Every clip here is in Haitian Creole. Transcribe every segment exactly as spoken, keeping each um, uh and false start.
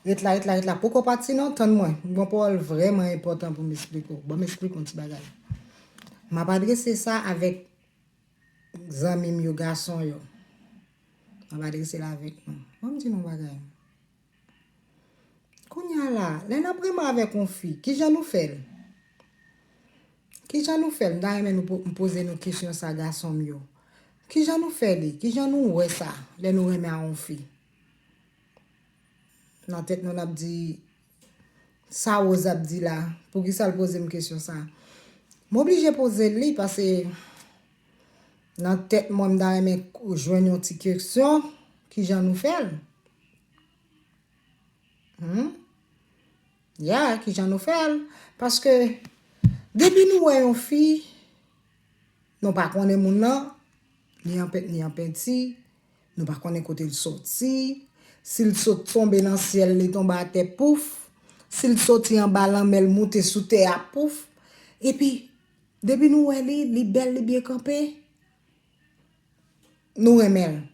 Ret la, ret la, ret la. Poko pati non, tann mwen. M gon pawòl vrèman enpòtan pou m esplike w. Ban m esplike w yon ti bagay. M ap adrese sa avèk zanmi m yo, gason yo. M ap adrese l avèk nou. Ban m di nou yon bagay. Kounye a la, lè n ap renmen avèk yon fi, kijan nou fè l? Kijan nou fè l? M ta renmen nou po-, m poze nou kesyon sa, gason m yo. Kijan nou fè li? Kijan nou wè sa lè nou renmen a yon fi? Nan tèt nou, n ap di, sa Rose ap di la? Poukisa l poze m kesyon sa? M oblije poze l li, paske nan tèt mwen, m ta renmen jwenn yon ti kesyon. Kijan nou fè l? Hmm? Ya, kijan nou fè l? Paske depi nou wè yon fi, nou pa konnen moun nan, ni an pent, ni an penti, nou pa konnen kote l soti, si l sot tonbe nan syèl, li tonbe atè, pouf, si l soti anba lanmè, l moute sou tè a, pouf. Epi, depi nou wè li, li bèl, li byen kanpe, nou renmen l.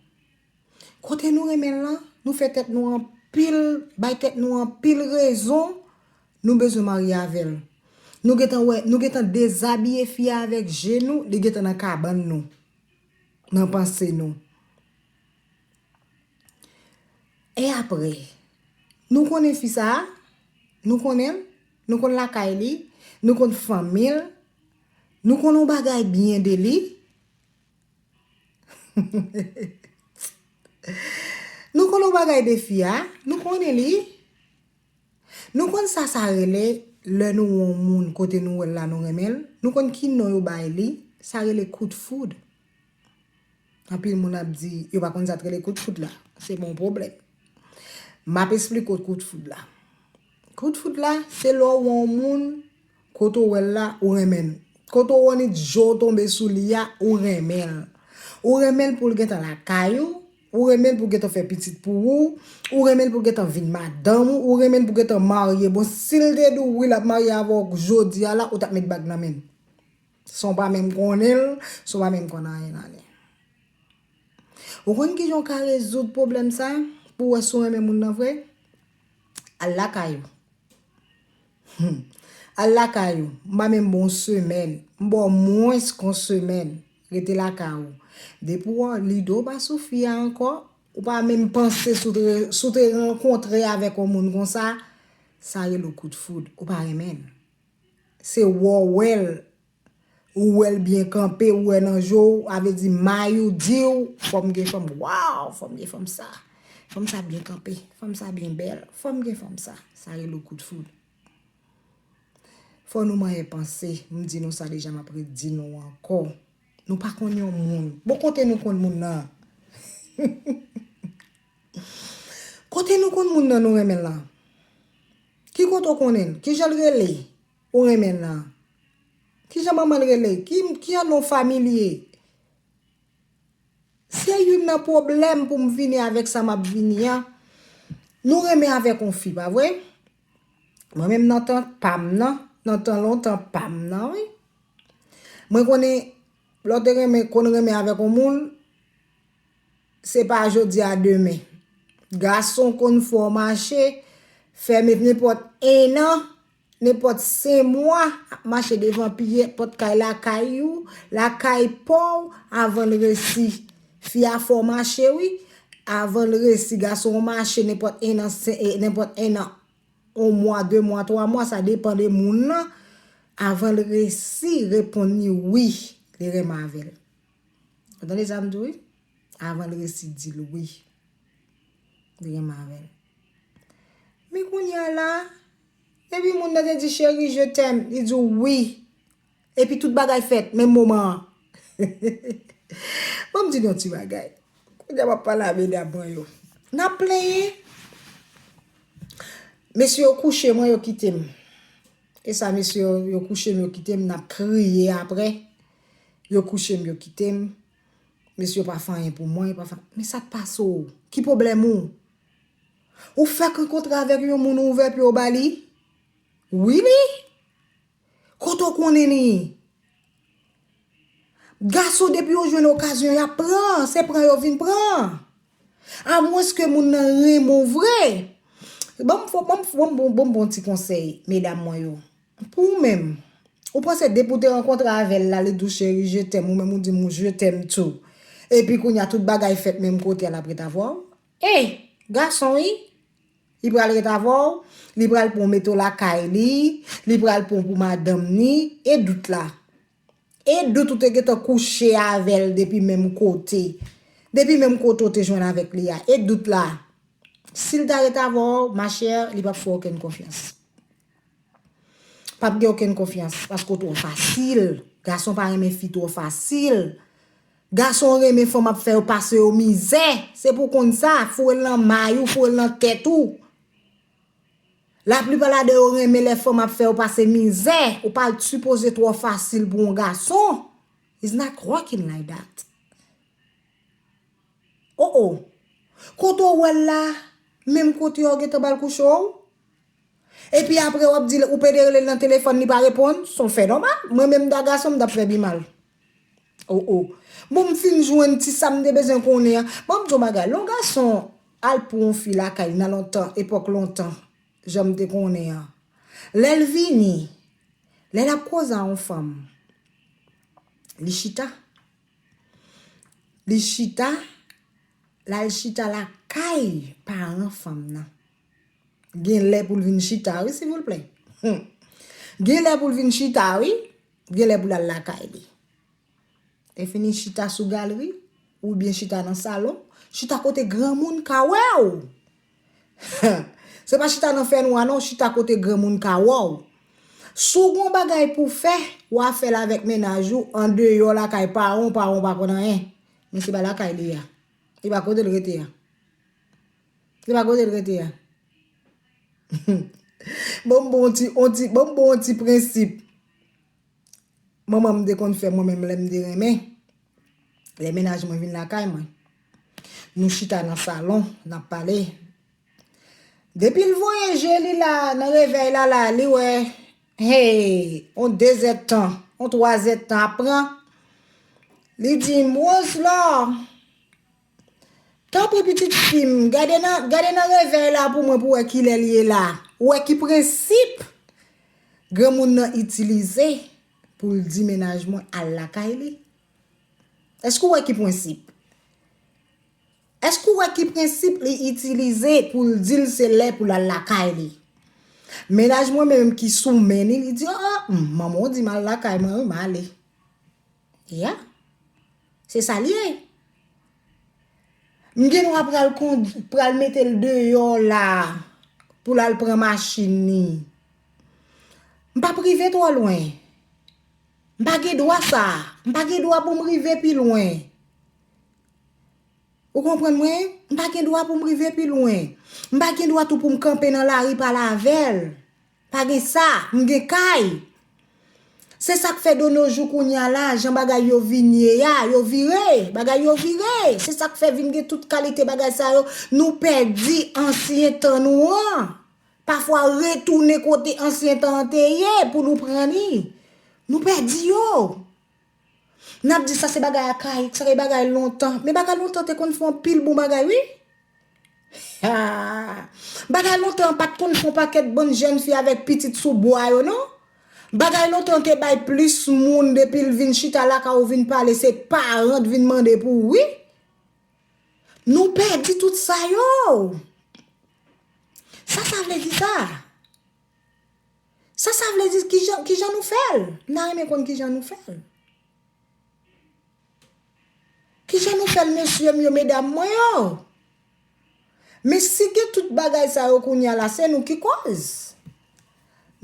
Kote nou renmen l lan, nou fè tèt nou anpil, bay tèt nou anpil rezon, nou bezwen marye avè l. Nou gentan wè, nou gentan dezabiye fi a avèk je nou, li gentan nan kabann nou, nan panse nou. E apre, nou konnen fi sa a, nou konnen l, nou konn lakay li, nou konn fanmi l, nou konn yon bagay byen de li. Nou konn yon bagay de fi a, nou konnen li. Nou konn sa sa rele lè nou wè yon moun kote nou wè l la nou renmen l. Nou konn ki non yo bay li, sa rele kout foud. Anpil moun ap di yo pa konn sa t rele kout foud la. Se pa yon pwoblèm. M ap esplike w kout foud la. Kout foud la, se lè w wè yon moun, kote w wè l la, ou renmen l. Kote w wè nit je w tonbe sou li a, ou renmen l. Ou renmen l pou l gentan lakay ou, ou renmen l pou gentan fè pitit pou ou, ou renmen l pou gentan vin madanm ou, ou renmen l pou gentan marye. Bon, si l te di w wi, l ap marye avè w jodi a la, ou t ap met bag nan men l. San w pa menm konnen l, san w pa menm konn anyen nan li. Ou konn kijan w ka rezoud pwoblèm sa? Pou w wè si w renmen moun nan vre? Al lakay ou. Hmm. Al lakay ou. M ba menm ba w yon semèn. M ba w mwens ke yon semèn. Rete lakay ou. Depi w lide w pa sou fi a ankò, ou pa menm panse si w te, si w te rankontre avèk yon moun konsa, sa rele w kout foud. Ou pa renmen l. Se wè w wè l, ou wè l byen kanpe, ou wè nan je w, a vle di may ou di w, fò m gen fanm, waw, fò m gen fanm sa. Fanm sa byen kanpe, fanm sa byen bèl, fò m gen fanm sa. Sa rele w kout foud. Fò nou manyen panse, m di nou sa deja, m ap redi nou ankò. Nou pa konn yon moun. Bon, kote nou konn moun nan? Kote nou konn moun nan nou renmen l lan? Ki kote w konnen l? Kijan l rele? Ou renmen l lan? Kijan manman l rele? Ki, ki non fanmi l ye? Se youn nan pwoblèm pou m vini avèk sa m ap vini an. Nou renmen avèk yon fi, pa vre? Mwen menm nan tan pa m nan, nan tan lontan pa m nan, wi. Mwen konnen, lè w te renmen, konn renmen avèk yon moun, se pa jodi a demen. Gason konn fè w mache, fè met nenpòt en an, nenpòt senk mwa, ap mache devan pye, pòt kay lakay ou, lakay pa w, avan l resi. Fi a fè w mache, wi. Avan l resi, gason w mache nenpòt en an, se, e, nenpòt en an, yon mwa, de mwa, twa mwa, sa depann de moun nan. Avan l resi reponn li wi, li renmen avè l. Ou tande sa m di w, wi? Avan l resi di l wi, li renmen avè l. Men kounye a la, depi moun nan te di, chérie, je t'aime, li di w wi. Epi tout bagay fèt, menm moman an. Ban m di nou yon ti bagay. Kounye a m ap pale a medam mwen yo. N ap plenyen. Mesye yo kouche mwen, yo kite m. E sa, mesye yo, yo kouche m, yo kite m, n ap kriye apre. Yo kouche m, yo kite m. Mesye yo pa fè anyen pou mwen, yo pa fè, men sa k pase w? Ki pwoblèm ou? Ou fèk rankontre avèk yon moun, ou ouvè pye w ba li? Wi, li? Kote w konnen li? Gason, depi yo jwenn okazyon, y ap pran. Se pran yo vin pran. Amwenske moun nan renmen w vre. Ban m fo- ban m ban m- ban m bon ti konsèy, medam mwen yo. Pou ou menm, ou panse depi w te rankontre avè l la, li di w cheri, je t'aime, ou menm ou di m je t'aime tou. Epi kounye a tout bagay fèt menm kote a, l ap ret avè w? E, gason wi, li pral ret avè w, li pral pran w mete w lakay li, li pral pran w pou madanm ni, e dout la? E dout ou te gentan kouche avè l depi menm kote. Depi menm kote w te jwenn avèk li a. E dout la. Si l ta ret avè w, ma chère, li p ap fè w okenn konfyans. P ap gen okenn konfyans, paske w twò fasil. Gason pa renmen fi twò fasil. Gason renmen fanm ap fè yo pase yo mizè. Se pou w konn sa, foure l nan may ou, foure l nan tèt ou. Laplipa ladan yo renmen lè fanm ap fè yo pase mizè. Ou pa sipoze twò fasil pou yon gason. It's not working like that. Oh oh. Kote w wè l la, menm kote yo gentan ba l kouche w. Epi apre w ap di l, ou pede rele l nan telefòn, li pa reponn. Se yon fè nòmal. Mwen menm m ta gason, m t ap fè pi mal. Oh oh. Bon, m fin jwenn ti sa m te bezwen konnen an. Bon, m di w bagay. Lè yon gason al pou yon fi lakay nan lontan, epòk lontan, jan m te konnen an. Lè l vini, lè l ap koze a yon fanm, li chita. Li chita, l al chita lakay paran fanm nan. Gen lè pou l vin chita, wi, silvouplè. Hmm. Gen lè pou l vin chita, wi. Gen lè pou l al lakay li. E fini chita sou galri, oubyen chita nan salon, chita kote granmoun ka wè w. Se pa chita nan fènwa non, chita kote granmoun ka wè w. Si w gon bagay pou fè, w a fè l avèk mennaj ou, andeyò lakay paran w, paran w pa konn anyen. Men se pa lakay li a. Se pa kote l rete a. Se pa kote l rete a. Bon, bon, ti, on ti, bon, bon, ti prensip. Manman m te konn fè mwen menm lè m te renmen. Lè mennaj mwen vin lakay mwen. Nou chita nan salon, n ap pale. Depi l voye je li la, nan revèy la la, li wè, hey, on de zèdtan, on twa zèdtan ap pran. Li di m, Roselor, tanpri pitit fi m, gade nan, gade nan revèy la pou mwen pou wè kilè l ye la. Ou wè ki prensip granmoun nan itilize pou l di mennaj mwen al lakay li? Èske w wè ki prensip? Èske w wè ki prensip li itilize pou l di l se lè pou l al lakay li? Mennaj mwen menm ki sou men li, li di, oh, oh, manman w di m al lakay mwen, wi, m ale. Ya. Se sa l ye. M gen dwa pral kondi, pral mete l deyò la pou l al pran machin li. M p ap rive twò lwen. M pa gen dwa sa. M pa gen dwa pou m rive pi lwen. Ou konprann mwen? M pa gen dwa pou m rive pi lwen. M pa gen dwa tou pou m kanpe nan lari pale avè l. Pa gen sa, m gen kay. Se sa k fè de nos jours kounye a la, jan bagay yo vin ye a, yo vire, bagay yo vire. Se sa k fè vin gen tout kalite bagay sa yo. Nou pèdi ansyen tan nou an. Pafwa retounen kote ansyen tan an te ye pou nou pran li. Nou pèdi yo. N ap di sa se bagay akayik, sa se bagay lontan. Men bagay lontan te konn fè anpil bon bagay, wi. Ha! Bagay lontan pa t konn fè yon pakèt bann jèn fi avèk pitit sou bwa yo, non. Bagay lontan te bay plis moun depi l vin chita lakay ou vin pale, se paran t vin mande pou ou, wi. Nou pèdi tout sa yo. Sa sa vle di sa? Sa sa vle di, kijan, kijan nou fè l? M ta renmen konn kijan nou fè l. Kijan nou fè l, mesye m yo, medam mwen yo? Men si gen tout bagay sa yo kounye a la, se nou ki kòz.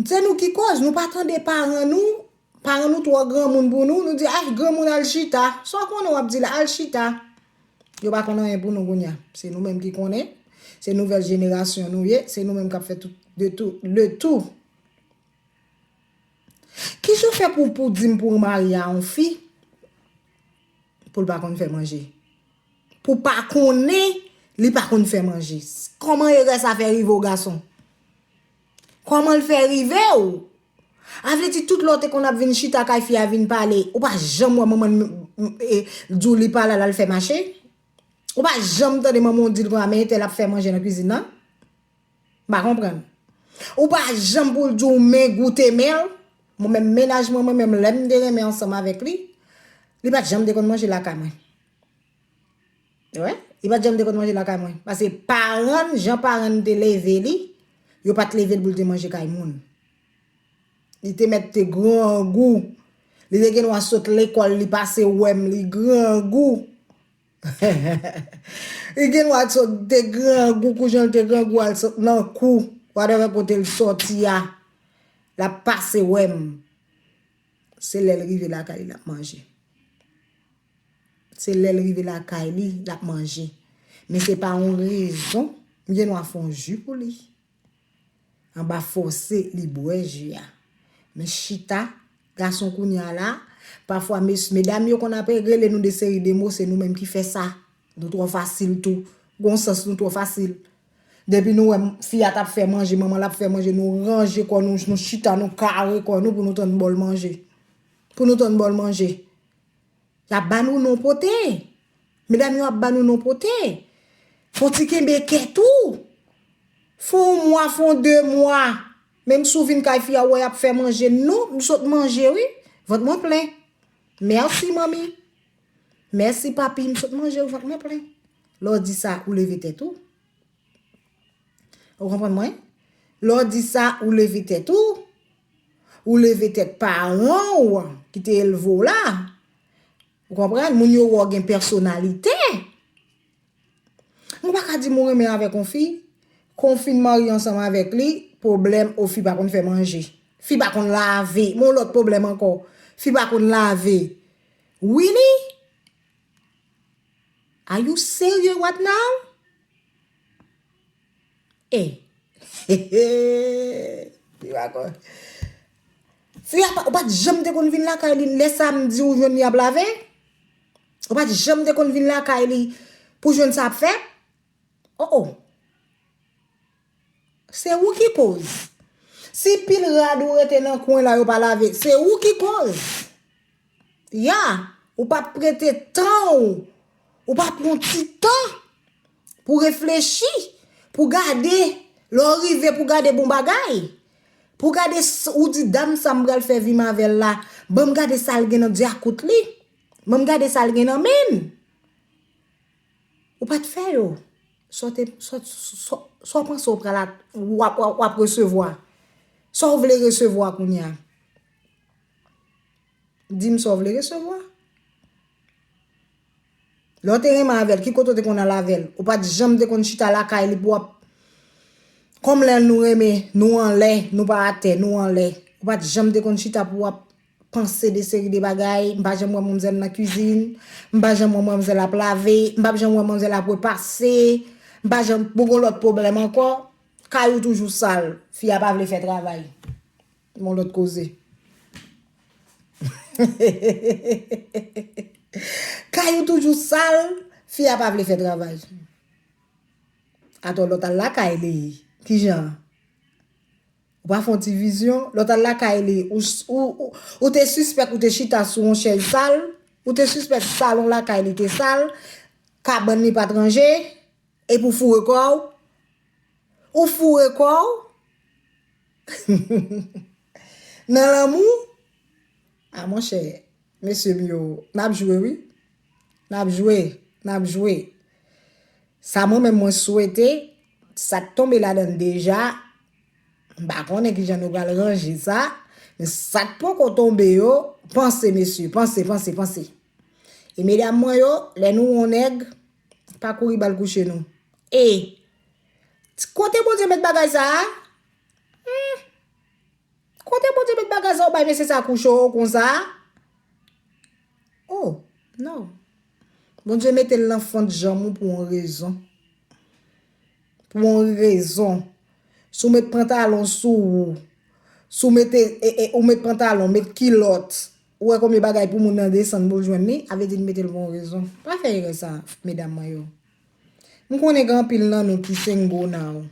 Se nou ki kòz, nou pa tande paran nou, paran nou twò granmoun pou nou, nou di, ah, granmoun al chita. Sa w konnen w ap di la, al chita. Yo pa konn anyen pou nou kounye a. Se nou menm ki konnen. Se nouvèl jenerasyon nou ye. Se nou menm k ap fè tout, de tout, le tout. Kijan w fè pou, pou di m pou w marye a yon fi, pou l pa konn fè manje? Pou w pa konnen li pa konn fè manje. Kòman erè sa fè rive w, gason? Kòman l fè rive w? A vle di tout lè w te konn ap vin chita kay fi a vin pale, ou pa janm wè manman l, m, m, e, di w li pa la, l al fè mache? Ou pa janm tande manman w di l konsa, men entèl ap fè manje nan kwizin nan? M pa konprann. Ou pa janm pou l di w men goute men l? Mwen menm, mennaj mwen, mwen menm, lè m te renmen ansanm avèk li, li pa t janm te konn manje lakay mwen. Wi, li pa t janm te konn manje lakay mwen. Paske paran l, jan paran l te leve li, yo pa t leve l pou l te manje kay moun. Li te mèt te grangou. Li te gen dwa sot lekòl, li pase wè m, li grangou. Li gen dwa sot te grangou, kou jan l te grangou, al sot nan kou, whatever kote l sòti a, l ap pase wè m. Se lè l rive lakay li, l ap manje. Se lè l rive lakay li, l ap manje. Men se pa yon rezon, m gen dwa fè yon ji pou li. Anba fòse, li bwè ji a. Men chita, gason kounye a la, pafwa mes-, medam yo konn ap rele nou de seri de mo, se nou menm ki fè sa. Nou twò fasil tou. Gon sans nou twò fasil. Depi nou wè m-, fi a t ap fè manje, manman l ap fè manje, nou ranje kò nou, nou chita, nou kare kò nou pou nou tann bò l manje. Pou nou tann bò l manje. Y ap ba nou non pote. Medam yo ap ba nou non pote. Fò ti kenbe kè tou. Fè yon mwa, fè yon de mwa. Menm si w vin kay fi a, w wè y ap fè manje. Non, m sot manje, wi. Vant mwen plen. Mèsi, manmi. Mèsi, papi. M sot manje, wi, vant mwen plen. Lè w di sa, ou leve tèt ou. Ou konprann mwen? Lè w di sa, ou leve tèt ou. Ou leve tèt paran w ki te elve w la. Ou konprann? Moun yo wè w gen pèsonalite. Ou pa ka di m ou renmen avèk yon fi, kon w fin marye ansanm avèk li, pwoblèm, o, fi pa konn fè manje. Fi pa konn lave. Men yon lòt pwoblèm ankò. Fi pa konn lave. Really? Are you serious right now? Eh. Fi a pa, ou pa t janm te konn vin lakay li, lè samdi ou jwenn li ap lave? Ou pa t janm te konn vin lakay li pou jwenn sa ap fèt? Oh, oh. Se ou ki koz. Si pil rad ou rete nan kwen la, yo pa lave, se ou ki koz. Ya, ou pa prete tan ou. Ou pa pran ti tan pou reflechi, pou gade, lè w rive pou gade bon bagay. Pou gade s-, ou di, dam sa m pral fè vi m avè l la, ban m gade sa l gen nan dyakout li. Ban m gade sa l gen nan men l. Ou pa t fè yo. Sa w te, sa, sa, sa, sa w panse w pral at-, w ap, w ap, w ap resevwa. Sa w vle resevwa kounye a. Di m sa w vle resevwa. Lè w te renmen avè l, ki kote w te konn al avè l? Ou pa t janm te konn chita lakay li pou w ap, kòm lè nou renmen, nou anlè, nou pa atè, nou anlè. Ou pa t janm te konn chita pou w ap panse de seri de bagay, m pa janm wè manmzèl nan kwizin, m pa janm wè manmzèl ap lave, m pa janm wè manmzèl ap repase, m pa janm, bon, gon lòt pwoblèm ankò, kay ou toujou sal, fi a pa vle fè travay. Bon, lòt koze. Kay ou toujou sal, fi a pa vle fè travay. Atò, lòt al lakay li, kijan? Ou pa fè yon ti vizyon, lè w t al lakay li, ou, ou, ou, ou te sispèk ou te chita sou yon chèz sal, ou te sispèk salon lakay li te sal, kabann li pa t ranje, epi w foure kò w, ou foure kò w nan lanmou. A monchè, mesye m yo, n ap jwe wi, n ap jwe, n ap jwe. Sa mwen menm mwen swete, sa t tonbe ladan l deja, m pa konnen kijan nou pral ranje sa, men sa k poko tonbe yo, panse mesye, panse, panse, panse. E medam mwen yo, lè nou wè yon nèg, pa kouri ba l kouche non. E, kote Bondye met bagay sa a? Hmm. Kote Bondye met bagay sa ou bay mesye sa kouche w konsa? Oh, non. Bondye mete l nan fant janm ou pou yon rezon. Pou yon rezon. Si w met pantalon sou ou, si w mete, e, e, ou met pantalon, met kilòt, ou wè konbyen bagay pou moun nan desann pou l jwenn li, a vle di l mete l pou yon rezon. Pa fè erè sa, medam mwen yo. M konnen gen anpil nan nou ki single now,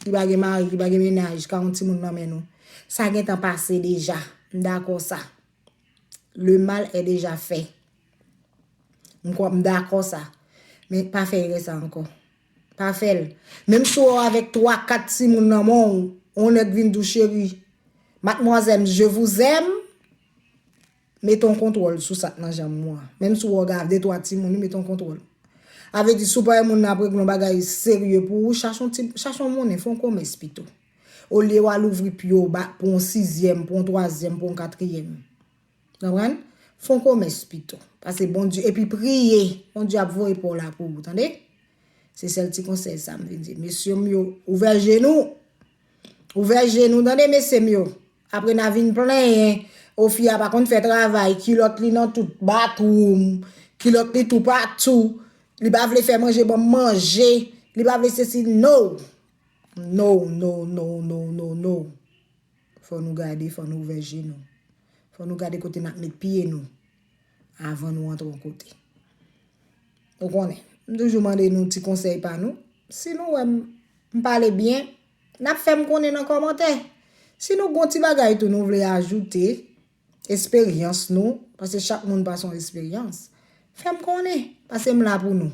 ki pa gen mari, ki pa gen mennaj, ka yon timoun nan men nou. Sa gentan pase deja. M dakò sa. Le mal est déjà fait. M kwè m dakò sa. Men pa fè erè sa ankò. Pa fè l. Menm si w avèk twa, kat timoun nan men w, yon nèg vin di w, cheri, mademoiselle, je vous aime, mete yon kontwòl sou sa k nan janm ou an. Menm si w gade de twa timoun, mete yon kontwòl. A vle di, si w pa wè moun nan ap regle yon bagay serye pou ou, chache yon ti, chache yon monnen, fè yon komès pito. Olye w al ouvri pye w ba, pou yon sizyèm, pou yon twazyèm, pou yon katriyèm. Konprann? Fè yon komès pito. Pase Bondye, epi priye. Bondye ap voye pa w la pou ou, tande? Se sèl ti konsèy sa m vin di. Mesye m yo, ouvè je nou. Ouvè je nou, tande, mesye m yo. Apre n a vin plenyen. O, fi a pa konn fè travay, kilòt li nan tout bathroom, kilòt li toupatou. Li pa vle fè manje, ban m manje. Li pa vle sesi, no. No, no, no, no, no, no. Fò nou gade, fò nou ouvè je nou. Fò nou gade kote n ap met pye nou avan nou antre yon kote. Ou konnen, m toujou mande nou ti konsèy pa nou. Si nou wè m, m pale byen, n ap fè m konnen nan kòmantè. Si nou gon ti bagay tou nou vle ajoute, esperyans nou, paske chak moun pa son esperyans, fè m konnen, paske m la pou nou.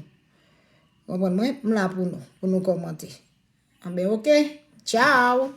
Konprann mwen? M la pou nou, pou nou kòmante. Anben, oke. Tchao.